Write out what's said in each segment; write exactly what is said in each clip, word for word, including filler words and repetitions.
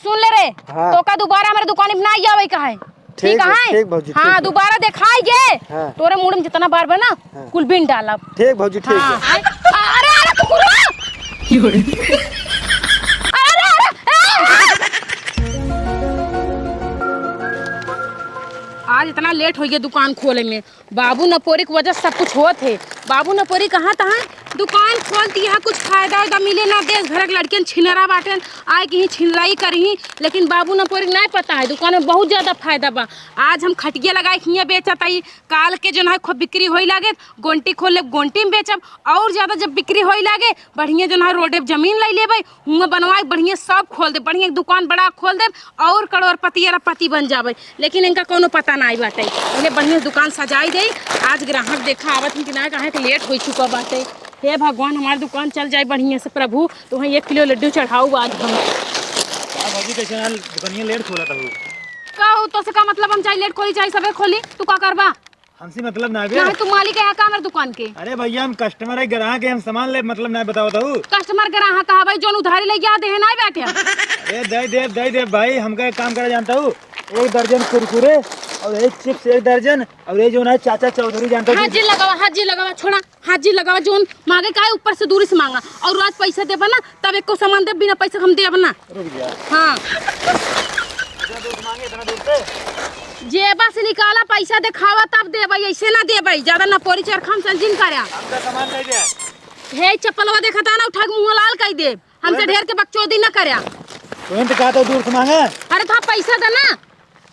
सुन ले रे, हाँ। तोका दोबारा हमरे दुकान पे ना आवे का है। ठीक ठीक है, है? ठीक भौजी, हाँ, ठीक है। दोबारा देखाई गे, हाँ। तोरे मुड़ में जितना बार बा ना, हाँ। कुल बीन डालब। ठीक भौजी, ठीक हाँ। है। अरे, अरे, कुकुरा! अरे, अरे, ए! आज इतना लेट होइ गया दुकान खोले में। बाबू नपोरी के वजह से सब कुछ होत है। बाबू नपोरी कहाँ तहाँ दुकान खोल दिया, कुछ फायदा उदा मिले ना, देश भर के लड़कियन छिनरा बाटेन, आए के ही छिनराई करही, लेकिन बाबू नपोरी के नाहीं पता है, दुकान में बहुत ज्यादा फायदा बा। आज हम खटिया लगाए के हियाँ बेचत आई, काल के जौन है खूब बिक्री होई लागे, गोंटी खोल लेब, गोंटी में बेचब, और ज्यादा जब बिक्री होई लागे, बढ़िया जौन है रोडे पे जमीन लई लेबै, हुआं बनवाए बढ़िया सब खोल देब, बढ़िया एक दुकान बड़ा खोल देब, और करोड़पति अरबपति बन जाबै। लेकिन इनका कौनो पता नाहीं बाटे। पहले बढ़िया दुकान सजाई देई। आज ग्राहक देखा आवत हैं कि ना, काहे कि लेट होइ चुका बाटे। हे भगवान, हमार दुकान चल जाए बढ़िया से प्रभु। तो वहीं एक किलो लड्डू चढ़ाऊ आज हम। का भौजी, कैसे यार दुकानिया लेट खोला था वो? का हो, तो से का मतलब, हम चाहे लेट खोली चाहे सबे खोली, तू का करबा? हमसे मतलब ना बे। ना, तू मालिक है का हमार दुकान के? अरे भैया, हम कस्टमर है, ग्राहक है, हम सामान ले, मतलब ना बताओ तो। कस्टमर ग्राहक है भाई, जौन उधारी ले गया दे है ना बैठे। अरे दे दे, दे दे भाई, हमका एक काम करा जानता हूँ, एक दर्जन कुरकुरे और एक चिप्स एक दर्जन, और ये जो ना चाचा चौधरी जानता हूँ। हाथ जी लगावा, हाथ जी लगावा, छोड़ा, हाथ जी लगावा, जौन मांगे का है ऊपर से दूरी से मांगा, और आज पैसा देबा ना तब एको सामान देब, बिना पैसा हम देब ना। रुक जा। हाँ। इतना दूर से मांगे, इतना दूर से? जेबा से निकाला, पैसा देखावा तब देबै, ऐसे ना देबै, ज्यादा नपोरी चरखा हम संजिन करया। हमका सामान दे दे। हे चप्पलवा देखता ना, उठा के मुंह लाल कई देब, हमसे ओए। ढेर के बकचोदी ना करया। तू तो कहता दूर से मांगा। अरे तो पैसा दे ना।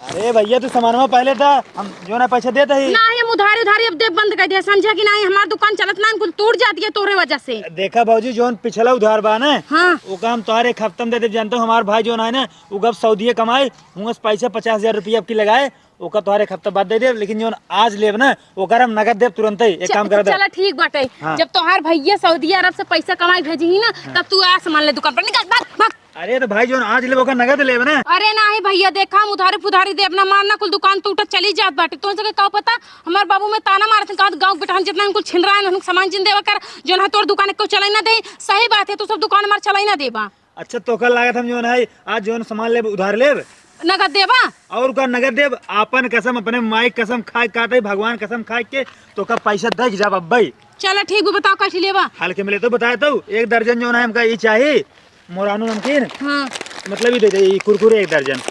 अरे भैया, तू सामानवा पहले दा, हम जो ना पैसा देत ही। नाहीं, हम उधारी, उधारी अब देब बंद कर दिया, समझा कि नाहीं? हमार दुकान चलत ना, कुल टूट जात है तोरे वजह से। देखा भौजी, जौन पिछला उधार बा ना, हाँ। ओका हम तोहरे एक हफ्ता में दे देब। जानते हो, हमार भाई जौन है ना, उ गब सऊदिया कमाए, हुआं से पैसा पचास हजार रुपया अब की लगाए, ओका तोहरे एक हफ्ता बाद दे देब। लेकिन जौन आज लेब ना, ओकर हम नगद देब तुरंते ही। एक च-, काम कर दे। चला ठीक बाटे, हाँ। जब तोहार भैया सऊदी अरब से पैसा कमाए भेजी ही ना, हाँ। तब तू आ सामान ले दुकान पर, निकल, भाग, भाग। अरे तो भाई, जौन आज लेब ओकर नगद लेब ना। अरे नाहीं भैया, देखा हम उधारी पुधारी देब ना, मार ना कुल दुकान टूटत चली जात बाटे। तोहसे का पता, हमार बाबू में ताना मारत हैं, कहत गाँव के बेटा हम जितना कुल छिनरा है, हम सामान जिन देवा कर, जौन है तोर दुकान को चलाई ना दे। सही बात है, तू सब दुकान हमार चलाई ना देबा। अच्छा, तोका लागत हम जौन है आज जौन सामान लेब उधार लेब? नगद देबा? और का नगद देब? आपन कसम, अपने माई कसम खाए के कहत है, भगवान कसम खाए के, तोका पैसा दे के जाब अब्बे। चला ठीक बा, बताओ कैसे लेबा? हल्के में ले तो बताए तो, एक दर्जन जौन है हमका ई चाही, मोरानो नमकीन। हाँ। मतलब ई दे दे, ई कुरकुरे एक दर्जन।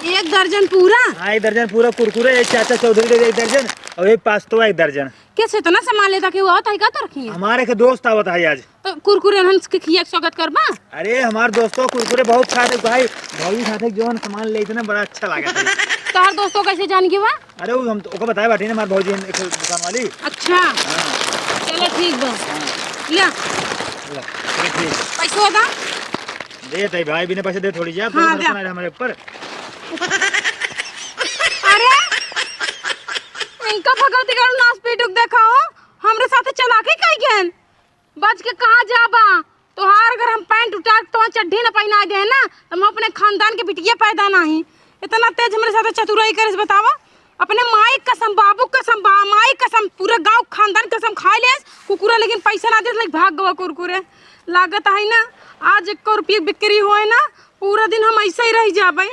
एक दर्जन पूरा? हाँ, एक दर्जन पूरा कुरकुरे, एक चाचा चौधरी दे दे एक दर्जन, और एक पास्तवा एक दर्जन। कैसे इतना सामान लेता कि वो आवत है का तो रखी है? हमारे के दोस्त आवत है आज। तो कुरकुरे हंस के खिया के स्वागत करबा? अरे हमार दोस्तों कुरकुरे बहुत खाते भाई, भौजी खाते जौन सामान ले इतना बड़ा अच्छा लगा। तोहर दोस्तों कैसे जान गया? अरे वो हम तो ओका बताए बाटी ना, हमार भौजी है एक दुकान वाली। अच्छा। हाँ। चलो ठीक बा। हाँ। ले। ले, चलो ठीक। पैसो दा। दे तई भाई, बिना पैसे दे थोड़ी जा, हाँ, तो दे। हमारे ऊपर। अरे, इनका भगवती का नाश पीटुक देखा हो, हमरे साथे चलाकी कई गन। बच के कहाँ जाबा? तोहार अगर हम पैंट उतार के तोहार चड्ढी न पहिनाइ देहे ना, त हम अपने खानदान के बिटिया पैदा नाहीं। इतना तेज हमरे साथे चतुराई करेस, बतावा। अपने माई कसम, बाबू कसम, बा-, माई कसम, पूरा गाँव खानदान कसम खाइ लेस, कुकुरा लेकिन पैसा ना देत, लेकिन भाग गवा कुरकुरे। लागत है ना, आज एक्को रुपये बिक्री होए ना, पूरा दिन हम ऐसे ही रह जाबे।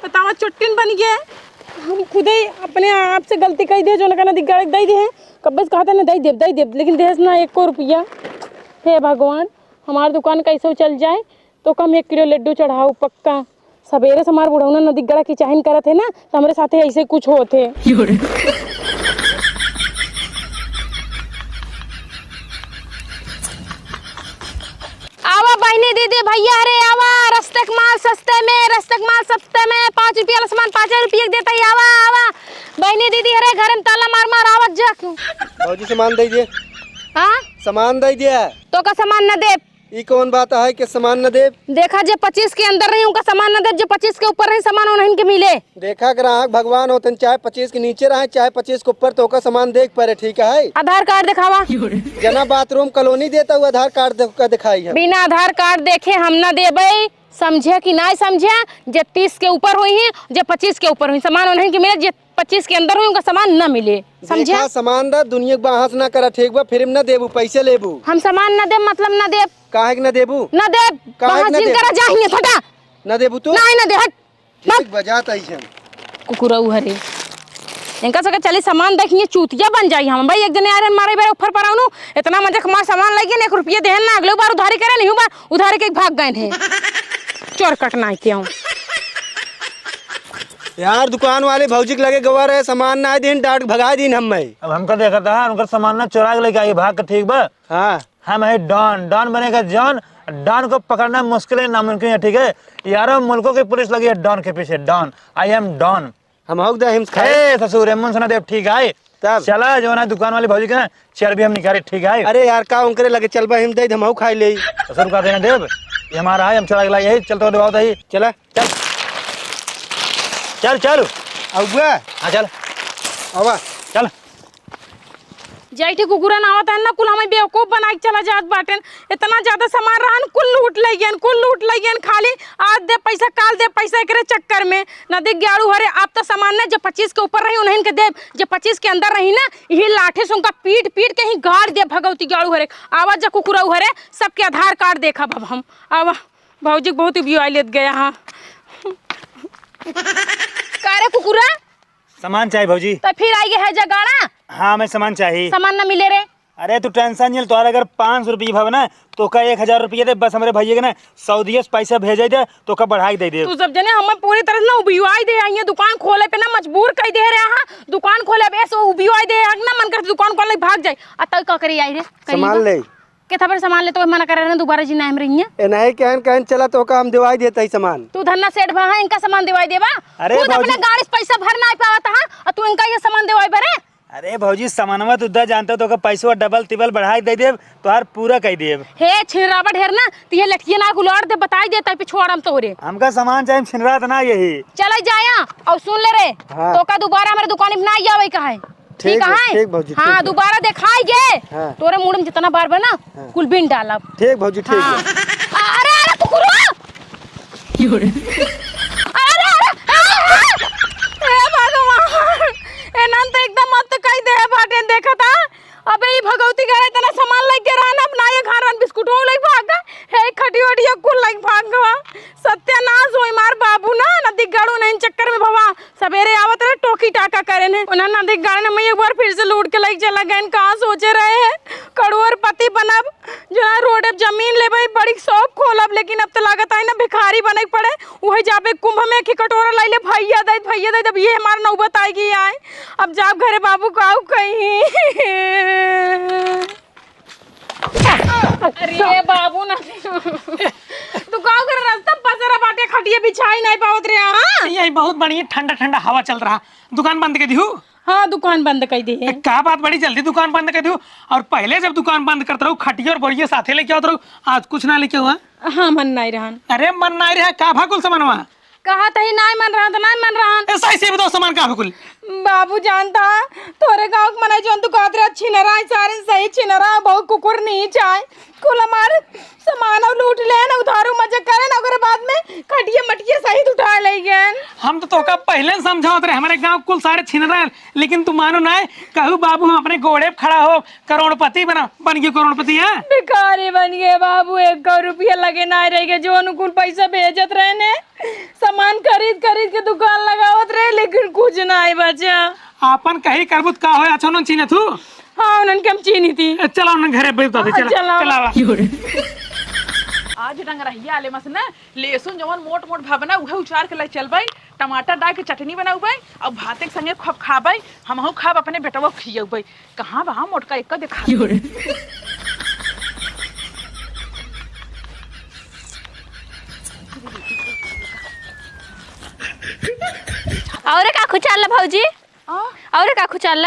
बतावा, चोट्टिन बन गए। हम खुदे अपने आप से गलती कइ दिहे, जौन का नदी गड़क दइ दिहे। कब्बे से कहत है ना, दइ देब, दइ देब, लेकिन देस ना एक्को रुपया। हे भगवान, हमार दुकान कैसे चल जाए, तो कम एक किलो लड्डू चढ़ाऊ पक्का। सबेरे से हमार बुढ़ौना नदी गड़ा की चाहिन करत है ना, तो हमरे साथे ऐसे कुछ होत है। आवा बहिनी दीदी भैया, अरे आवा, रस्ते क माल सस्ते में, रस्ते क माल सस्ते में, पाँच रुपया ला सामान पाँचे रुपया क देता ही, आवा, आवा। बहिनी दीदी, अरे घरे में ताला मार मार आवत जा। भौजी सामान दे दे। हाँ? सामान दे दे। तोका सामान न देब। ई कौन बात है कि सामान न देब? देखा, जे पच्चीस के अंदर रही, उनका सामान न देब, जे पच्चीस के ऊपर रही, सामान उन्हन के मिले। देखा, ग्राहक भगवान होतन, चाहे पच्चीस के नीचे रहे, चाहे पच्चीस के ऊपर, तोका सामान देख पड़े, ठीक है? आधार कार्ड देखावा। जना बाथरूम कॉलोनी देता, वो आधार कार्ड देख के दिखाई है। बिना आधार कार्ड देखे हम ना देबे, समझे कि नाहीं समझे? जे तीस के ऊपर होई हैं, जे पच्चीस के ऊपर होई, सामान उन्हन के मिले, जे पच्चीस के अंदर होई, उनका सामान ना मिले, समझे? देखा, सामान दा, दुनिया के बहस ना करा, ठीक बा? फिर ना देबू, पैसे लेबू। हम सामान ना देब, मतलब ना देब। काहे के ना देबू? ना देब, काहे के बहस ना जिन देबू? करा, जा हियां से हटा। ना देबू तू? नहीं, ना दे, हट। ठीक बा, जात हई हम। कुकुरऊ हरे। इनका सके चली सामान देखिए, चूतिया बन जाई हम। भाई, एक जने आ रहे मारे बेरे ऊपर पर आउनु, इतना मजे के मार सामान लइगेन, एक रुपया देहेन ना, अगले बार उधारी करे, नहीं बार उधारी के भाग गए हैं। चोर कटना है क्यों? यार, दुकान वाले भौजी के लगे गवा रहे, सामान ना दीन, डांट के भगा दीन हम। अब हमका देखत है, उनकर सामान ना चोरा के लेके आई, भाग के, ठीक बा? हाँ। हम है डॉन, डॉन बनेगा जॉन। डॉन को पकड़ना मुश्किल है, नामुमकिन है, ठीक है? यारों मुल्कों की पुलिस लगी है डॉन के पीछे, डॉन। I am डॉन। हम हक दे हिम्स खाए। हे ससुर, एमन सुना देव, ठीक है? तब? चला, जो ना दुकान वाली भौजी के ना चर्बी हम निकाले, ठीक है? अरे यार, का उनकरे लगे चलबा, हिम दे, हम हक खाई ले। ससुर का देना देव, ये हमारा है, हम चला के लाई, यही चल तो दबाओ दही। चला। चल। चल, चल। अउआ। हाँ, चल। आवा। चल। जैठे कुकुरन आवत है ना, कुल हमें बेवकूफ बनाई के चला जात बाटेन। इतना ज्यादा सामान रहन, कुल लूट लइगेन, कुल लूट लइगेन। खाली आज दे पैसा, काल दे पैसा, एकरे चक्कर में। नदी गाड़ू हरे, आप तो सामान ना, जे पच्चीस के ऊपर रही, उन्हीं के देब, जे पच्चीस के अंदर रही ना, यही लाठी से उनका पीट पीट के ही गाड़ दे भगवती गाड़ू हरे। आवा जा कुकुरऊ हरे, सबके आधार कार्ड देखब अब हम। आवा, भौजी के बहुत उबियाई लेत गया हाँ। का रे कुकुरा? सामान चाही भौजी। तो फिर आई है जगाड़ा? हाँ, मैं सामान चाही। सामान ना मिले रे। अरे तू टेंशन नहीं, तोहरा अगर पाँच सौ रुपये भव ना, तो का एक हजार रुपये दे, बस हमरे भैया के ना सऊदिया से पैसा भेजे दे, तो का बढ़ा के दे दे। तू सब जने हमें पूरी तरह से ना उबियाई दे, आई दुकान खोले पे ना मजबूर कर दे रहे हाँ। दुकान खोले पे ऐसे उबियाई दे, ना मन करते दुकान खोले भाग जाए। आ तब का करे आई रे? सामान ले। केथा बेर सामान लेत हो, मना करे ना, दोबारा जी ना हम रहिए। ए, नहीं, कहन, कहन चला, तो का हम दिवाई देत हई सामान। तू धन्ना सेठ भा, हाँ, इनका सामान दिवाई देबा? अरे खुद भौजी। अपने गाड़ी से पैसा भर ना पावत, हाँ, और तू इनका ये सामान दिवाई बरे? अरे भौजी, सामानवा तू दा जानते हो, तो का पैसवा डबल तिबल बढ़ाई दे देब, तोहार पूरा कई देब। हे छिनरावा ढेर ना, तो ये लठिया ना उलाड़ दे, बताई देता है पिछवाड़म तोरे। हमका सामान चाही, छिनरात ना यही। चले जाया, और सुन ले रे, हाँ। तो का दोबारा हमारे दुकान में ना आवे का है। ठीक ठीक बा, है? ठीक भौजी, हाँ, ठीक बा। दोबारा देखाई गे। हाँ। तोरे मूड़ में जितना बार बा ना, हाँ। कुल बीन डालब। ठीक भौजी, ठीक हाँ। बा। अरे, अरे, कुकुरवा! अरे, अरे, अरे, अरे, हे भगवान! एनन तो एकदम मत कई दे बाटे, देखत हा? अबे, ई भगवती घर इतना सामान लइके रहन, अब ना ये घर रन बिस्कुटो लइके भाग गए। हे, खटिया वटिया कुल लइके भाग गवा। सत्यानाश होई मार बाबू ना, नदी गाड़ू नहीं चक्कर में भवा। सबेरे आवत रहे, टोकी टाका करे ने। उन्हें नदी गाड़े ने, मैं एक बार फिर से लूट के लइके चला गए। कहाँ सोचे रहे हैं, करोड़पति बनब, जो है रोड पे जमीन लेबे, बड़ी शॉप खोलब, लेकिन अब तो लागत है ना भिखारी बने के पड़े। वही जाबे कुंभ में एक ही कटोरा लाई ले, भैया दे, भैया दे, जब ये हमार नौबत आएगी आए। अब जाब घरे बाबू काऊ कहीं। अरे बाबू ना, तू का ओकरे रास्ता पसरा बाटे, खटिया बिछाई नहीं पावत रे, हाँ? यही बहुत बढ़िया ठंडा ठंडा हवा चल रहा, दुकान बंद कर दिहू। हाँ, दुकान बंद कर दी है। ए, का बात, बड़ी जल्दी दुकान बंद कर दिहू? और पहले जब दुकान बंद करत रहू, खटिया और बोरिया साथे लेके आवत रहू, आज कुछ ना लेके हुआ? हाँ, मन नहीं रहन। अरे मन नहीं रहा, का भा कुल सामानवा? कहा तही नाय मन रहन, त नाय मन रहन। ए, सही से बताओ, सामान का हो कुल? बाबू जानता, तोरे गाँव के मनई जौन तू कहत रहे, छिनरा है, सारे सही छिनरा, बहुत कुकुर नीच आए। कुल हमार सामान और लूट ले ना, उधारू मजे करे ना, ओकरे बाद में खटिया मटिया सहित उठा ले गए। हम तो तोका पहले समझावत रहे, हमारे गाँव कुल सारे छिनरा हैं, लेकिन तू मानो ना, कहू बाबू हम अपने गोड़े पे खड़ा हो, करोड़पति बना, बन गई करोड़पति, हैं? भिखारी बन गए बाबू, एक रुपया लगे ना रह गए, जो अनुकूल पैसा भेजत रहे ने, सामान खरीद खरीद के दुकान लगावत रहे, लेकिन कुछ ना आए बचा। आपन कही करबू त का होए, अच्छा उन्हन चीन्हे थू? हाँ, उन्हन के हम चीन्ही थी। ए, चला उन्हन घरे बैठ दे, हाँ, चला, चला। चला आवा। आज डंगरहिया आले मस ना, लहसुन जवन मोट मोट भा बना, उहे उचार के ले चलबई, टमाटर डाल के चटनी बनउबई, और भाते के संगे खूब खाबई, हमहू खाब, अपने बेटवा खियउबई। कहाँ बा मोटका, एक्का देखा। और का खुचाल भौजी? आ? और का खुचाल?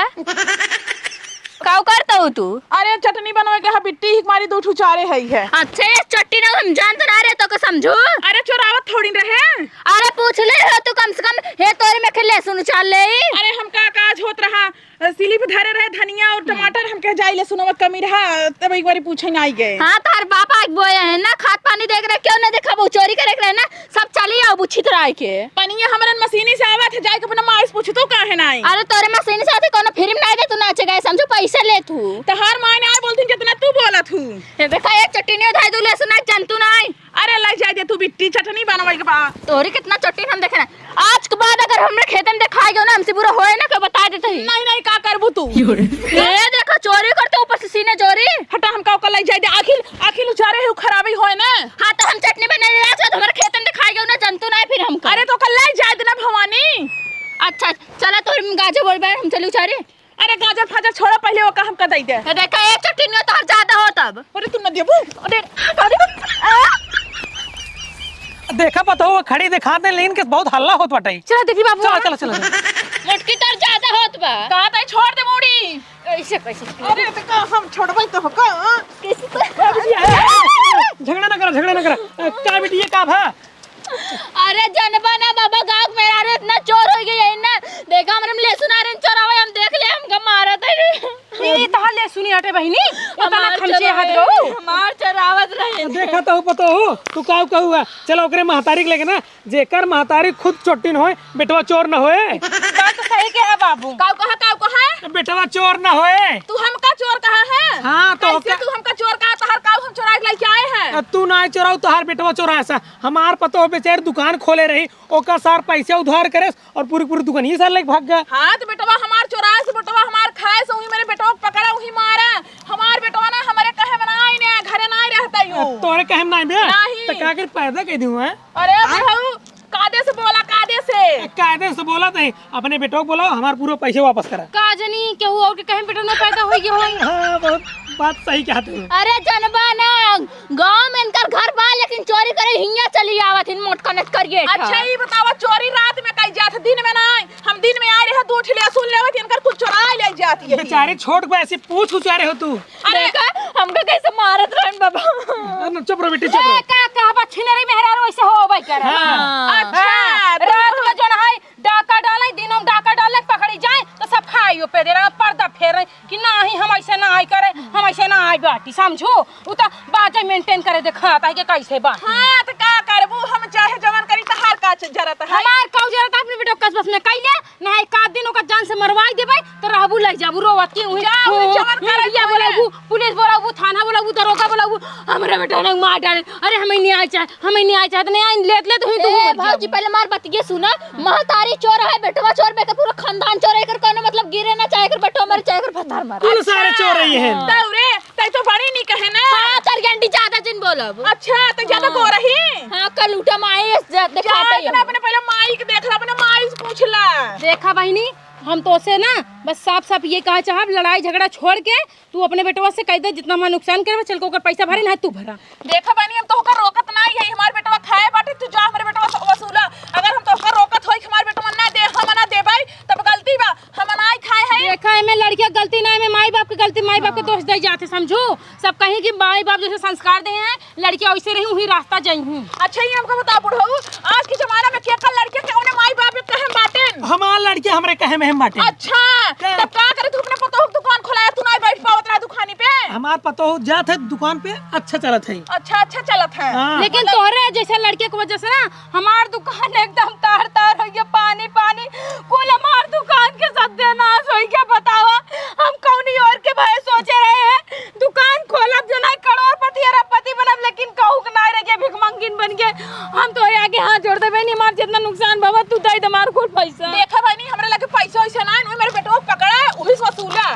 का करत हऊ तू? अरे चटनी बनवे के हा बिट्टी, हिक मारी दू ठू चारे हई है। अच्छा, ये चट्टी ना हम जानत ना रहे, तो के समझू? अरे चोरावत थोड़ी रहे। अरे पूछ ले हो तू कम से कम, हे तोरे में के लहसुन उचाल ले। अरे हम का काज होत रहा, सिली पे धरे रहे धनिया और टमाटर, हम कह जाई लहसुनवा कमी रहा, तब एक बारी पूछे ना आई गए। हाँ, तार बाप आज बोए है ना, खाद पानी देख रहे, क्यों ना देखा, वो चोरी करे के रहे ना, सब चली आओ बुछित राय के। पनिया हमरन मशीनी से आवत है, जाके अपना माई से पूछतो काहे ना आई? अरे तोरे मशीनी से आते कोनो फिल्म ना दे, तू नाचे गाए समझो पैसा लेत हूँ। तहार माय नाहीं बोलती जितना तू बोलत हूँ। ये देखा, एक चटनी उधाई दू, लहसुन नाहीं, जंतु नाहीं। अरे, लइ जाए दे तू बिट्टी, चटनी बनवाई के बा। तोहरी कितना चटनी हम देखे ना। आज के बाद अगर हमरे खेतन देखाई गयो ना, हमसे बुरा होए ना, के बताइ देत ही। नाहीं, नाहीं, का करबू तू? ये देखा, चोरी करते ऊपर से सीने जोरी। हटा, हमका ओकर लइ जाए दे। आखिर, आखिर उचारे है, उ खराबी होए ना। हाँ, तो हम चटनी बनाए ले आज, तो हमरे खेतन देखाई गयो ना, जंतु नाहीं फिर हमका। अरे, तो ओकर लइ जाए दे ना भवानी। अच्छा, चला, तोहरी गाजर बोल बा, हम चली उचारे। अरे गाजर फाजर छोड़ा, पहिले ओका हमका दइ दे। ए, देखा, एक चटनी तोहर ज्यादा होत अब। अरे तू न देबू। अरे, अरे, आ! देखा पतोहू, खड़ी दिखात नहीं, लेकिन के बहुत हल्ला होत बाटे। चला देखी बाबू। चला, चला, चला, चला। मोटकी तोहर ज्यादा होत बा। का तई छोड़ दे मुड़ी। ऐसे कैसे? अरे तो का हम छोड़बै तो का? कैसे तो? झगड़ा ना करा, झगड़ा ना करा। का बिटिया का भा? अरे जनबा ना बाबा, गाँव के मेहरारू इतना चोर होइ गई है ना। देखा, हमरे में लहसुन आ रहे चोरावे, हम देख ले, हमका मारत है रे। ई तहार लहसुनी हटे बहिनी, इतना हमार खमचे हाथ चोरावे, गऊ। हमार चोरावत रहे। देखा तो पतोहू, तू काऊ कहू है? चलो ओकरे महतारी के लेके ना, जेकर महतारी खुद चोट्टिन होए, बेटवा चोर न होए। बात तो सही कहा बाबू। काऊ कहा, काऊ कहा? बेटवा चोर न होए। तू हमका चोर कहा है? हाँ, तो कैसे का तू हमका चोर कहा? तहार काऊ हम चोरा के लेके आए हैं। तू ना चोराऊ, तहार बेटवा चोरा है सा। हमार पतोह बेचारी दुकान खोले रही, ओकर सार पैसे उधार करे और पूरी पूरी दुकान ही सार लेके भाग गए। हाँ, तो बेटवा हमार चोराए से, बेटवा हमार खाए से, वही मेरे बेटवा को पकड़ा, वही मारा। हमार बेटवा ना हमारे कहे में ना आई ने, घरे ना आई रहता ही हो। तोरे कहे में ना आई बे? नहीं। तो का कर पैदा कह दूँ मैं? अरे बुढ़ऊ, कायदे से बोला, कायदे से। कायदे से बोला नहीं, अपने बेटवा को बोलाओ, हमार पूरा पैसे वापस करा। का जनी केहू और के कहे में बेटवा ना पैदा होइ गयो होई। हाँ, बहुत बात सही कहत हो। अरे जनबा ना, गाँव में इनकर घर बा, लेकिन चोरी करे हियाँ चली आवत हिन, मोटका नटकरिए ठा। अच्छा, ई बतावा, चोरी रात में कई जात, दिन में नाई? हम दिन में आए रहे, दू ठे लहसुन लेवे, इनकर कुछ चोराए ले जात ही। बेचारी छोट को ऐसे पूछ उचारे हो तू। अरे देखा, हमका कैसे मारत रहन बाबा। अरे, चुप रहो बेटी, चुप रहो। ए, का कहबा, छिनरी मेहरारू ऐसे होबे करे। हाँ। अच्छा, हाँ, तो रात में जौन है, डाका डाले, दिनों में डाका डाले, पकड़ी जाए, तो सब खाई पे दे रहा, पर्दा फेर रहे कि नाही, हम ऐसे नाही करे, हम ऐसे नाही बाटी, समझू? उ तो बाजे maintain करे देखात है कि कैसे बा। हाँ, तो का करबू, हम चाहे जवन करी, तो हर का च-, जरत है। हमार काऊ जरत है, अपने बेटवा कस बस में कइले, ना एक आध दिन ओकर जान से मरवाई देबे, तो रहबू लइ जाबू, रोवत की उही, जा, उही उही, जवन करे, ये बोलाबू, पुलिस बोलाबू, थाना बोलाबू, दरोगा बोलाबू, हमरे बेटवा ने मार डाले। अरे, हमें न्याय चाहे, हमें न्याय चाहे, तो न्याय लेत लेत हुई तू ए, मर भौजी, जाबू। पहले हमार बतिया सुना। महतारी चोर है, बेटवा चोर, बेकर पूरा खानदान चोर है, एकर कोनो मतलब गिरे ना, चाहे एकर बेटवा मरे, चाहे एकर भतार मरे। कुल सारे चोर ही हैं। हाँ। तौ रे, तै तो बड़ी नी कहे ना। हाँ, करियंडी ज्यादा जिन बोलब। अच्छा, तो ज्यादा हाँ। बोल रही? हाँ, कल उठा माई इस जा-, दिखाते जा, ही इतना हम। अपने पहले माई के देख ला, अपने माई से पूछ ला। देखा बहिनी, हम तोसे ना बस साफ साफ ये कहा चाहब, लड़ाई झगड़ा छोड़ के तू अपने बेटवा से कह दे, जितना हमार नुकसान करबे, चल के ओकर पैसा भरे, ना तू भरा। देखा बहिनी, हम तोहका रोकत नाई है, हमार बेटवा खाए बाटे, तू जा हमरे बेटवा से वसूला। अगर हम तोहका रोकत होई कि हमार बेटवा ना दे, हम ना देबै, तब गलती बा, हम नाई खाए है। देखा, एमे लड़किया के गलती ना, एमे माई बाप के गलती, माई बाप के हाँ। दोष दे जाते, समझू। सब कहीं कि माई बाप जैसे संस्कार दे हैं, लड़किया वैसे रही, वही रास्ता जाई हूँ। अच्छा, ये हमको बता बुढ़ऊ, आज के जमाना में केकर लड़किया के उन्हें माई बाप के कहे में बाटेन? हमार लड़किया हमरे कहे में हम बाटेन। अच्छा, क्या? तब का करे तू अपने पतोह के दुकान खोलाया, तू नाई बैठ पावत रहा दुकानी पे? हमार पतोह जात है दुकान पे, अच्छा चलत है। अच्छा, अच्छा चलत है। हाँ। लेकिन मतलब तोहरे जैसे लड़के की वजह से ना हमार दुकान एकदम तार तार होइ गया, पानी पानी, कुल हमार दुकान के सत्यानाश होइ गया। बतावा, हम कौनी और के भय सोचे रहे हैं, दुकान खोलब जो ना करोड़पति अरबपति बनब, लेकिन कहू के ना रह गया, भिखमंगिन बन गए। हम तोहरे आगे हाथ जोड़ दे बहिनी, हमार जितना नुकसान बाबा तू दे दे हमार कुल पैसा। देखा बहिनी, हमरा लगे पैसा वैसा ना है, मेरे बेटवा पकड़ा है, वही से वसूला।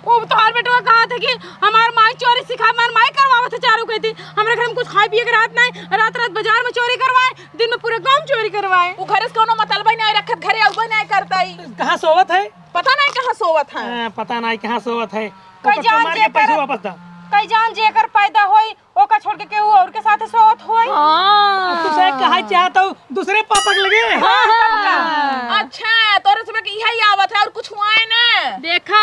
वो तोहार बेटवा कहा था कि हमार माई चोरी सिखा, हमार माई करवावत है चारों कहती। हमरे घर में कुछ खाए पिए के रहत नहीं, रात रात बाजार में चोरी करवाए, दिन में पूरे गांव चोरी करवाए। वो घर से कोनो मतलब ही नहीं रखत, घरे अउबे नहीं करता ही। कहाँ सोवत है? पता नहीं कहाँ सोवत है। हाँ, पता नहीं कहाँ सोवत है। कई ओकर जान चमार के जेकर, पैसा वापस दा। कई जान जेकर पैदा होई, ओका छोड़ के केहू और के साथे सोवत होई। हाँ। अब तू से कहा चाहत हो दूसरे पापा के लगे? हाँ, हाँ। अच्छा, तोरे समय के इहे आवत है और कुछ हुआ है ना? देखा,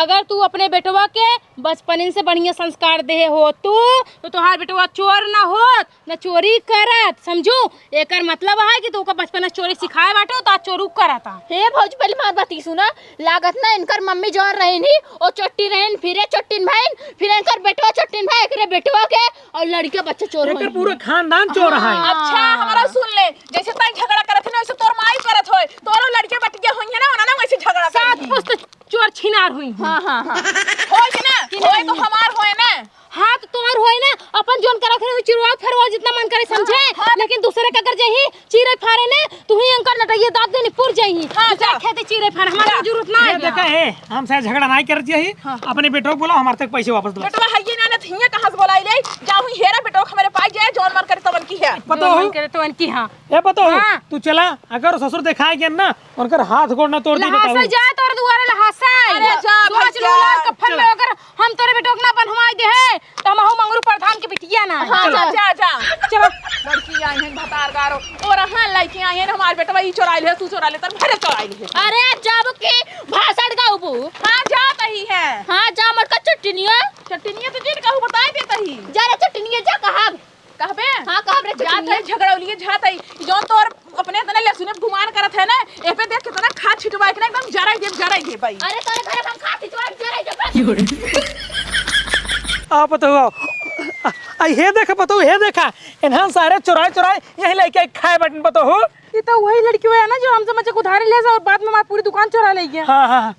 अगर तू अपने बेटवा के बचपन से बढ़िया संस्कार देहे हो तू, तो तोहार बेटवा चोर ना होत, ना चोरी करत, समझू? एकर मतलब है कि तू ओका बचपन से चोरी सिखाए बाटे, तो आज चोरू करत आ। हे भौजी, पहले हमार बात ही सुना। लागत ना इनकर मम्मी जौन रहिन ही, ओ चोट्टी रहिन, फिर ए चोट्टिन भइन, फिर इनकर बेटवा चोट्टिन भए, एकरे बेटवा के, और लड़के बच्चे चोर एकर होइहैं। पूरा खानदान चोर है। हाँ। अच्छा, हमारा सुन ले, जैसे तैं झगड़ा करत है ना, वैसे तोर माई करत होय, तोरो लड़के बटिया होइहैं ना, ओना ना वैसे झगड़ा सात करत पुस्त चोर छिनार हुई। हाँ, हाँ, हाँ। होई कि ना? कि होई तो नहीं? हमार होए ना। हाँ, तो तोहर होए ना, अपन जौन करत रहे, चिरवा फरवा जितना मन करे, समझे? हाँ, हाँ। लेकिन दूसरे के अगर जही चीरे फारे ने, तू ही अंकर नटैया दाब देनी पुर जही। हाँ, दूसरे जा। खेते चीरे फारे, हमारे जा। जरूरत ना ये है। देखा, ए, हमसे झगड़ा नहीं करत यही। हाँ। अपने बेटो को बुलाओ, हमारे तक पैसे वापस दो। बेटवा है ये ना, ना, हियाँ कहाँ से बोलाई ले? जाओ, ही हेरा बेटवा हमारे पास जाए, जौन मन करे तवन की है। पता जौन हो? मन करे तवन की, हाँ। ए, पता हो? हाँ। तू चला, अगर ससुर दिखाए गया ना, उनकर हाथ गोड़ ना तोड़ दी, लहासा बताओ। जाए तोर दुआरे लहासा। अरे जा सोच भैया। लूला कफन चल। में अगर हम तोरे बेटो के ना बनवाई दे है, तो हम हूँ मंगरू प्रधान के बिटिया ना। हाँ, चल। जा, जा, जा। चलो। लड़की आई हैं भतार गारो, और हाँ लड़की आई हैं, हमार बेटवा ई चोराइल है, तू चोराइल है, तर भरे चोराइल है। अरे जाबो के भाषण गाउबू। हाँ, जात ही है। हाँ, जा मटका चट्टनिया। चट्टनिया तो जिन कहू बताई देत ही। जा रे चट्टनिया, जा कहब। कहबे? हाँ, कहब रे जात चट्टनिया। है, झगड़ौलिए जात है। ई जौन तोर अपने इतने लहसुने पे गुमान करत है ना, ए पे देख कितना खाद छिटवाए के ना एकदम जराई देब, जराई देब भाई। अरे तोरे घर हम खाद छिटवाए के जराई देब। आप तो हो। आ, आ, हे देख पतोहू, हे देखा, इन्हन सारे चुराए चुराए यही लेके खाए बटन पतोहू। ये तो वही लड़की हुआ है ना जो हमसे मजे उधारे ले जा और बाद में हमारी पूरी दुकान चुरा ले गया। हाँ, हाँ, हाँ।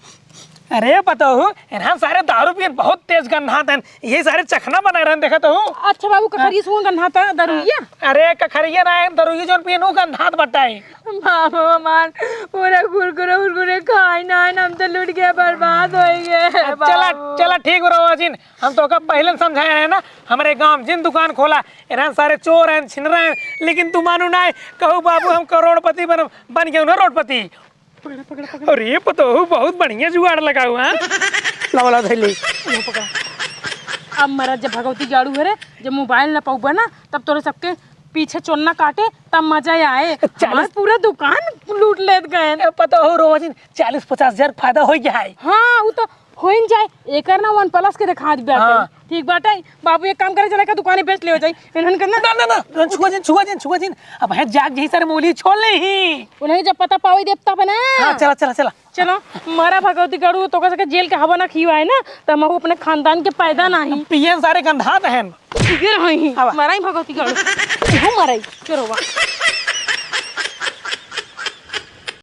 अरे पतोहू, इन्हन सारे दारू पियन बहुत तेज गन्हात हैं, यही सारे चखना बनाए रहन, देखा तो हूँ। अच्छा बाबू, कखरिया सुन गन्हात है दारू ये? अरे कखरिया ना है, दारू ये जौन पियन वो गन्हात बटाए। बाबू हमार पूरा कुरकुरे उरकुरे खाए ना है, हम तो लूट के बर्बाद हो गए। चला, बाबू। चला ठीक रहो अजिन, हम तो का पहले समझाए रहे ना, हमारे गांव में जिन दुकान खोला, इन्हन सारे चोर हैं, छिनरा हैं, लेकिन तू मानू ना है, कहू बाबू हम करोड़पति बन, बन गए ना रोडपति। पकड़ा, पकड़ा, पकड़ा। अरे पतोहू बहुत बढ़िया जुगाड़ लगाऊ, हाँ? लावा, लावा, धइले। लो, पकड़ा। अब मरा जब भगवती गाड़ू है रे, जब मोबाइल ना पउबा ना, तब तोरे सबके पीछे चोन्ना काटे, तब मजा आए। चालीस हमार पूरा दुकान लूट लेत गए। ए, पतोहू रोजिन, चालीस पचास हजार फायदा हो गया है। हाँ, वो तो होइन जाए, एकर ना OnePlus के दिखा दी बाटे। हाँ। ठीक बाटे, बाबू एक काम करे, चला का दुकाने बेच ले हो जाई। इन्हन के ना ना, ना, ना, ना, छुआ जिन, छुआ जिन, छुआ जिन। अब है जाग यही सारे मूली छोड़ ले ही। उन्हें जब पता पावी देब तब ना। हाँ, चला, चला, चला। चलो, मरा भगवती गाड़ू, तो कह सके जेल के हवा ना खियाए ना, तो हम अपने खानदान के पैदा नहीं। पियन सारे गंधात हैं। ये रही, आवा। मराई भगवती गाड़ू। तू मराई, चोरवा।